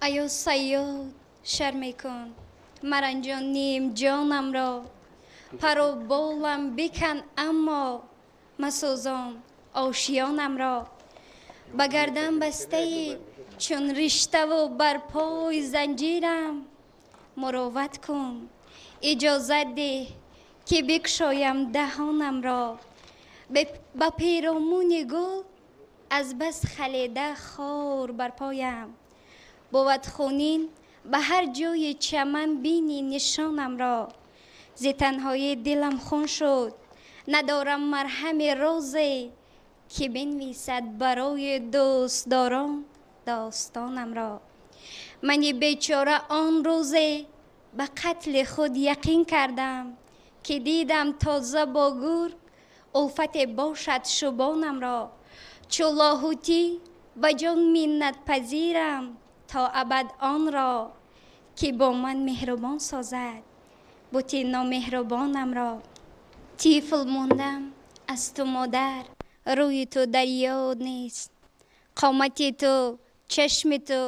Аё Сайёд, шарме кун, маранҷон ним ҷонамро, пару болам бикан, аммо масӯзон ошёнамро. Ба гардан бастаӣ чун риштаву бар пои занҷирам, мурувват кун, иҷозат деҳ ки бикушоям даҳонамро. Ба перомони гул аз бас халида хор бар поям, бувад хунин ба ҳар ҷои чаман бинӣ нишонамро. Зи танҳоӣ дилам хун шуд, надорам марҳами розе, ки бинависад барои дӯстдорон достонамро. Мани бечора он рӯзе ба қатли худ яқин кардам, ки дидам тоза бо гург улфате бошад шубонамро. Чу лоҳутӣ ба ҷон миннатпазирам то абад онро, ки бо ман меҳрубон созад бути номеҳрубонамро. Тифл мондам аз ту модар, рӯи ту дар ёд нест, қомати ту, чашми ту,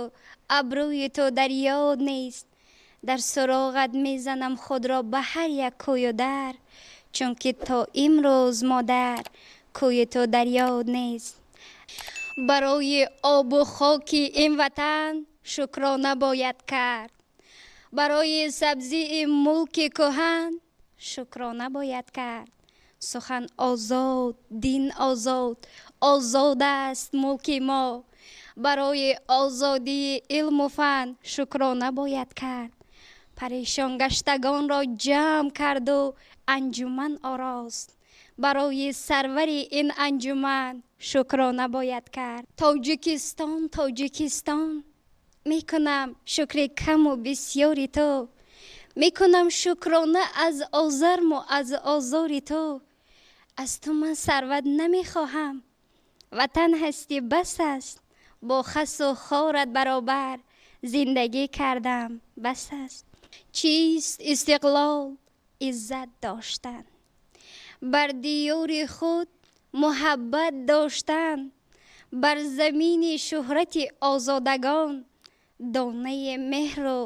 абрӯи ту дар ёд нест. Дар суроғат мезанам худро ба ҳар як кӯю дар, чунки то имрӯз модар кӯи ту дар ёд нест. Барои обу хоки ин ватан шукрона бояд кард, барои сабзии мулки кӯҳан шукрона бояд кард. Сухан озод, дин озод, озод аст мулки мо, барои озодии илму фан шукрона бояд кард. Парешон гаштагонро ҷамъ карду анҷуман орост, барои сарвари ин анҷуман шукрона бояд кард. Тоҷикистон, Тоҷикистон, мекунам шукри каму бисёри ту, мекунам шукрона аз озарму аз озори ту. Аз ту ман сарват намехоҳам, ватан ҳастӣ бас аст, бо хасу хорат баробар зиндагӣ кардам бас аст. Чист истиқлол? Иззат доштан, бар диёри худ муҳаббат доштан, бар замини шӯҳрати озодагон донаи меҳру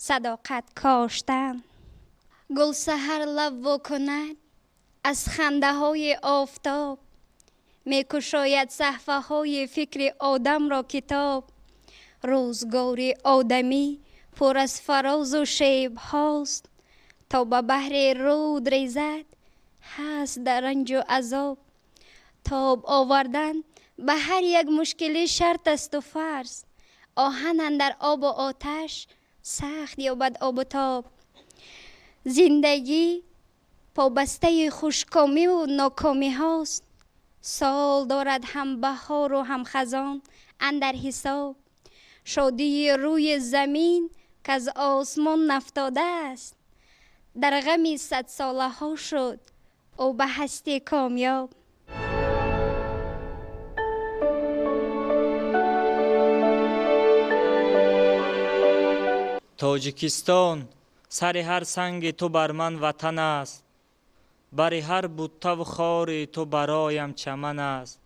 садоқат коштан. Гул саҳар лаб во кунад аз хандаҳои офтоб, мекушояд саҳфаҳои фикри одамро китоб. Рӯзгори одамӣ пур аз фарозу шебҳост, то ба баҳри руд резад ҳаст дар ранҷу азоб. Тоб овардан ба ҳар як мушкилӣ шарт асту фарз, оҳан андар обу оташ сахт ёбад обу тоб. Зиндагӣ побастаи хушкомиву нокомиҳост, сол дорад ҳам баҳору ҳам хазон андар ҳисоб. Шодии рӯи замин к аз осмон нафтодааст, дар ғами садсолаҳо шуд ӯ ба ҳастӣ комёб. Тоҷикистон, сари ҳар санги ту бар ман ватан аст, бари ҳар буттаву хори ту бароям чаман аст.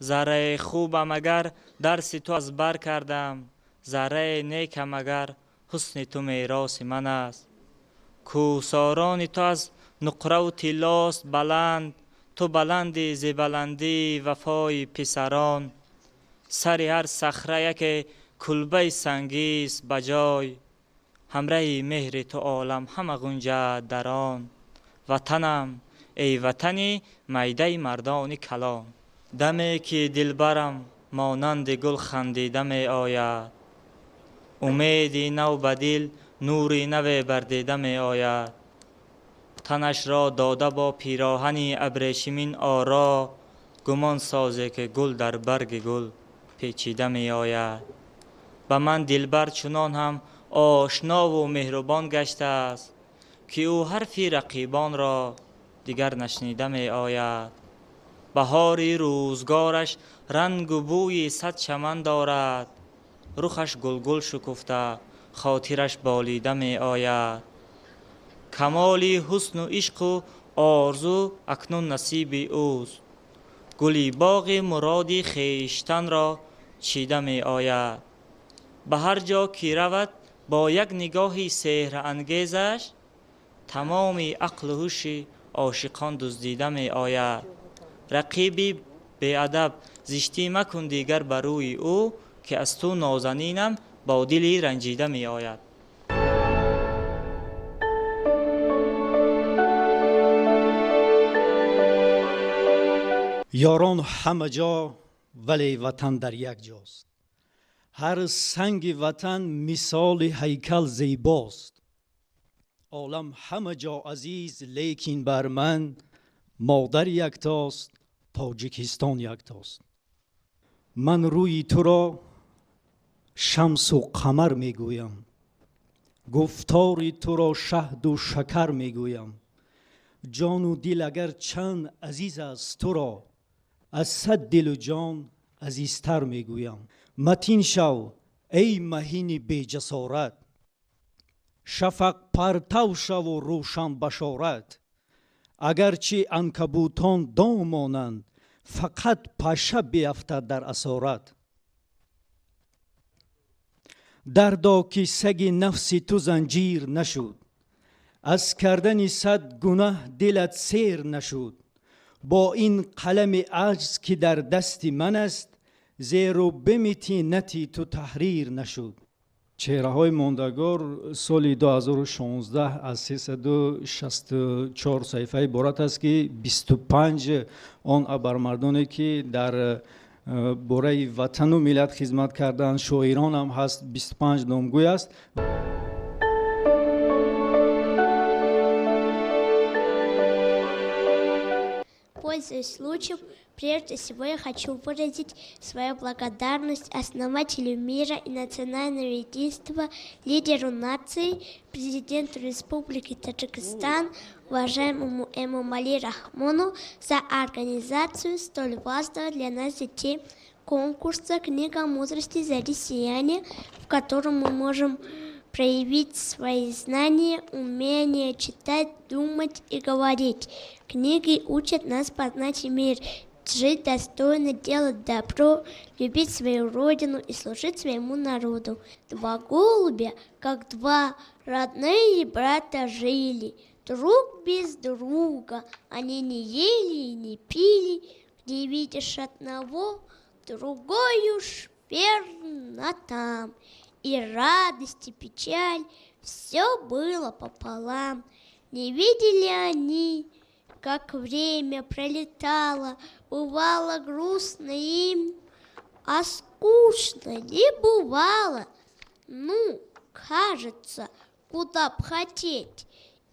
Зарраи хубам агар дарси ту аз бар кардам, зарраи некам агар ҳусни ту мероси ман аст. Кӯҳсорони ту аз нуқраву тиллост баланд, ту баланди зи баландии вафои писарон. Сари ҳар сахра яке кулбаи сангист ба ҷой, ҳамраҳи меҳри ту олам ҳама ғунҷад дар он. Ватанам, эй ватани майдаи мардони калон. Даме ки дилбарам монанди гул хандида меояд, умеди нав ба дил нури наве бардида меояд. Танашро дода бо пироҳани абрешимин оро, гумон созе ки гул дар барги гул печида меояд. Ба ман дилбар чунон ҳам ошнову меҳрубон гаштааст, ки ӯ ҳарфи рақибонро дигар нашнида меояд. Баҳори рӯзгораш рангу бӯи сад чаман дорад, рухаш гулгул шукуфта, хотираш болида меояд. Камоли ҳусну ишқу орзу акнун насиби ӯст, гули боғи муроди хештанро чида меояд. Ба ҳар ҷо ки равад бо як нигоҳи сеҳрангезаш тамоми ақлу ҳуши ошиқон дуздида меояд. Рақиби беадаб, зиштӣ макун дигар ба рӯи ӯ, ки аз ту нозанинам бо дили ранҷида меояд. Ёрон ҳама ҷо, вале ватан дар як ҷост. Ҳар санги ватан мисоли ҳайкал зебост. Олам ҳама ҷо азиз, лекин бар ман модар яктост, Тоҷикистон яктост. Ман рӯи туро шамсу қамар мегӯям, гуфтори туро шаҳду шакар мегӯям. Ҷону дил агар чанд азиз аст туро, аз сад дилу ҷон азизтар мегӯям. Матин шав, эй маҳини беҷасорат, шафақ партав шаву рӯшан башорат. Агарчи анкабутон дом монанд, фақат паша биафтад дар асорат. Дардо ки саги нафси ту занҷир нашуд, аз кардани сад гунаҳ дилат сер нашуд. Бо ин қалами аҷз ки дар дасти ман аст, зеру бимитинати ту таҳрир нашуд. Чеҳраҳои мондагор соли 2016 аз 364 саҳифа иборат аст, ки 25 он абармардоне ки дар бораи ватану миллат хизмат карданд, шоирон ҳам ҳаст, 25 номгӯй аст. Пользуясь случаем, прежде всего я хочу выразить свою благодарность основателю мира и национального единства, лидеру нации, президенту Республики Таджикистан, уважаемому Эмомали Рахмону за организацию столь важного для нас детей конкурса «Книга мудрости Зари сияния», в котором мы можем проявить свои знания, умение читать, думать и говорить. Книги учат нас познать мир, жить достойно, делать добро, любить свою родину и служить своему народу. Два голубя, как два родные брата, жили друг без друга. Они не ели и не пили. Где видишь одного, другой уж верно там. И радость, и печаль, все было пополам. Не видели они, как время пролетало, бывало грустно им, а скучно не бывало. Ну, кажется, куда б хотеть,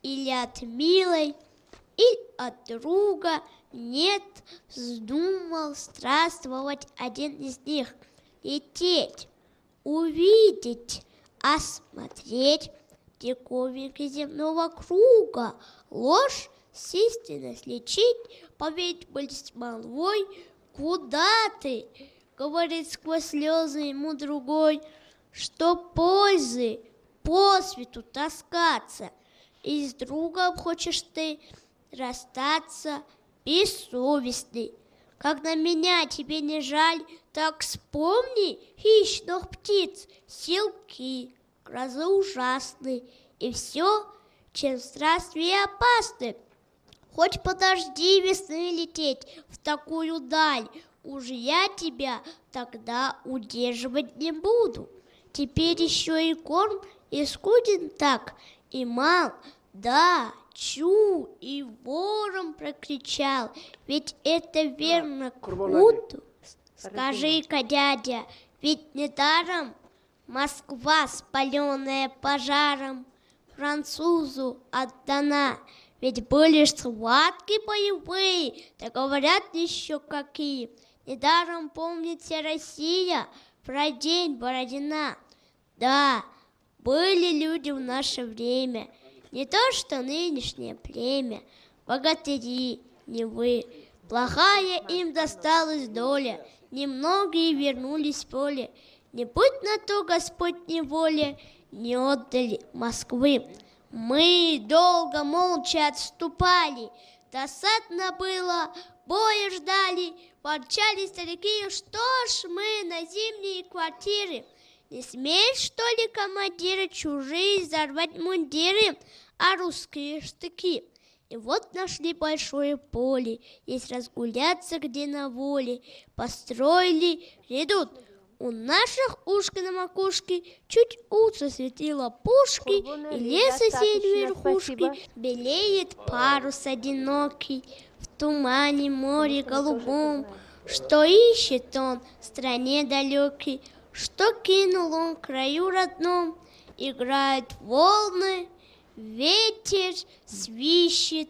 или от милой, или от друга. Нет, вздумал странствовать один из них, лететь, увидеть, осмотреть диковинки земного круга, ложь с истиной сличить, поверить быть молвой. Куда ты, говорит сквозь слезы ему другой, что пользы по свету таскаться, и с другом хочешь ты расстаться, бессовестный. Когда меня тебе не жаль, так вспомни хищных птиц, силки, грозы ужасны, и все, чем странствия опасны. Хоть подожди весны лететь в такую даль, уж я тебя тогда удерживать не буду. Теперь еще и корм и скуден так, и мал, да, чу, и вором прокричал, ведь это верно круто. Скажи-ка, дядя, ведь недаром Москва, спаленная пожаром, французу отдана. Ведь были ж схватки боевые, да говорят еще какие. Недаром помнит вся Россия про день Бородина. Да, были люди в наше время, не то что нынешнее племя, богатыри не вы. Плохая им досталась доля, немногие вернулись в поле. Не будь на то Господь неволя, не отдали Москвы. Мы долго молча отступали, досадно было, боя ждали, ворчали старики, что ж мы на зимние квартиры Не смеют, что ли, командиры чужие взорвать мундиры, а русские штыки? И вот нашли большое поле, есть разгуляться где на воле. Построили редут. У наших ушко на макушке чуть утро светило пушки, и леса синь верхушки. Белеет парус одинокий в тумане море голубом. Что ищет он в стране далекой, что кинул он краю родном? Играют волны, ветер свищет,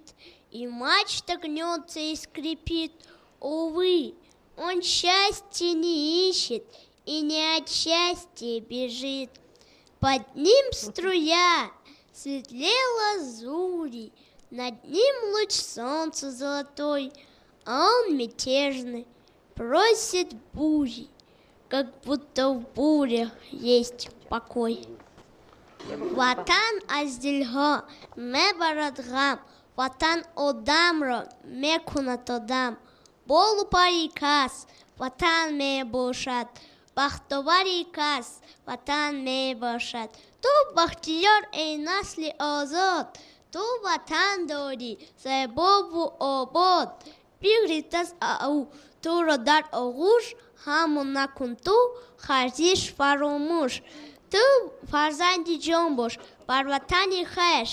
и мачта гнется и скрипит. Увы, он счастья не ищет и не от счастья бежит. Под ним струя светлее лазури, над ним луч солнца золотой, а он мятежный, просит бури, как будто в бурях есть покой. Ватан аз дилҳо мебарад ғам, Ватан одамро мекунад одам. Болу пари кас Ватан мебошад, бахтовари кас Ватан мебошад. Ту бахтиёр, эй насли озод, ту ватан дорӣ зебову обод. Бигирифт аз ӯ туро дар оғӯш, ҳамон накун ту ҳаргиз фаромӯш. Ту фарзанди ҷон бош бар ватани хеш,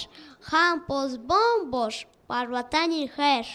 ҳам посбон бош бар ватани хеш.